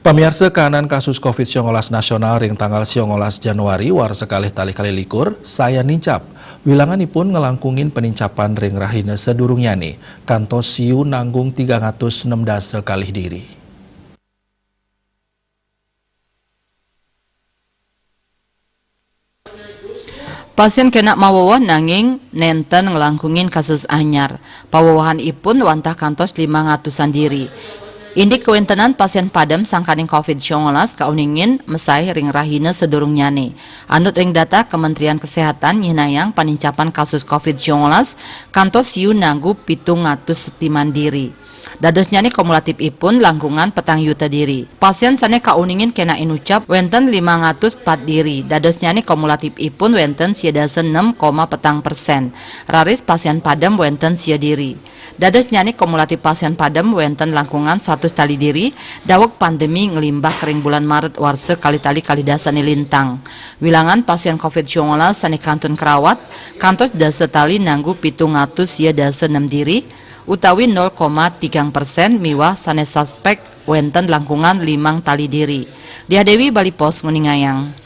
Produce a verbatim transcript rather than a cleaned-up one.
Pamiarsa, kaanan kasus covid sembilan belas nasional ring tanggal sembilan belas Januari warsa kalih tali kalih likur sayan nincap. Wilanganipun nglangkungin panincapan ring rahina sadurungnyane, kantos siu nanggung tigang atus nem dasa kalih diri. Pasien kena maweweh nanging nenten nglangkungin kasus anyar. Pawewehanipun wantah kantos limang atusan diri. Indik kawentenan pasien padem sangkaning covid sembilan belas kauningin mesai ring rahina sadurungnyane. Anut ring data Kementerian Kesehatan nyihnayang panincapan kasus covid sembilan belas kantos siu nanggu pitung atus setiman diri. Dadosnyane kumulatifipun langkungan petang yuta diri. Pasien sane kauningin kena inucap wenten limang atus pat diri. Dadosnyane kumulatifipun wenten sia dasa nem koma petang persen. Raris pasien padem wenten sia diri. Dadosnyane kumulatif pasien padem wenten langkungan satus tali diri, daweg pandemi nglimbak ring bulan Maret warsa kalih tali kalih dasa ane lintang. Wilangan pasien covid sembilan belas sane kantun karawat kantos dasa tali nanggu pitung atus sia dasa nem diri, utawi nol koma tigang persen, miwah sane suspek wenten langkungan limang tali diri. Diah Dewi, Bali Post, nguningayang.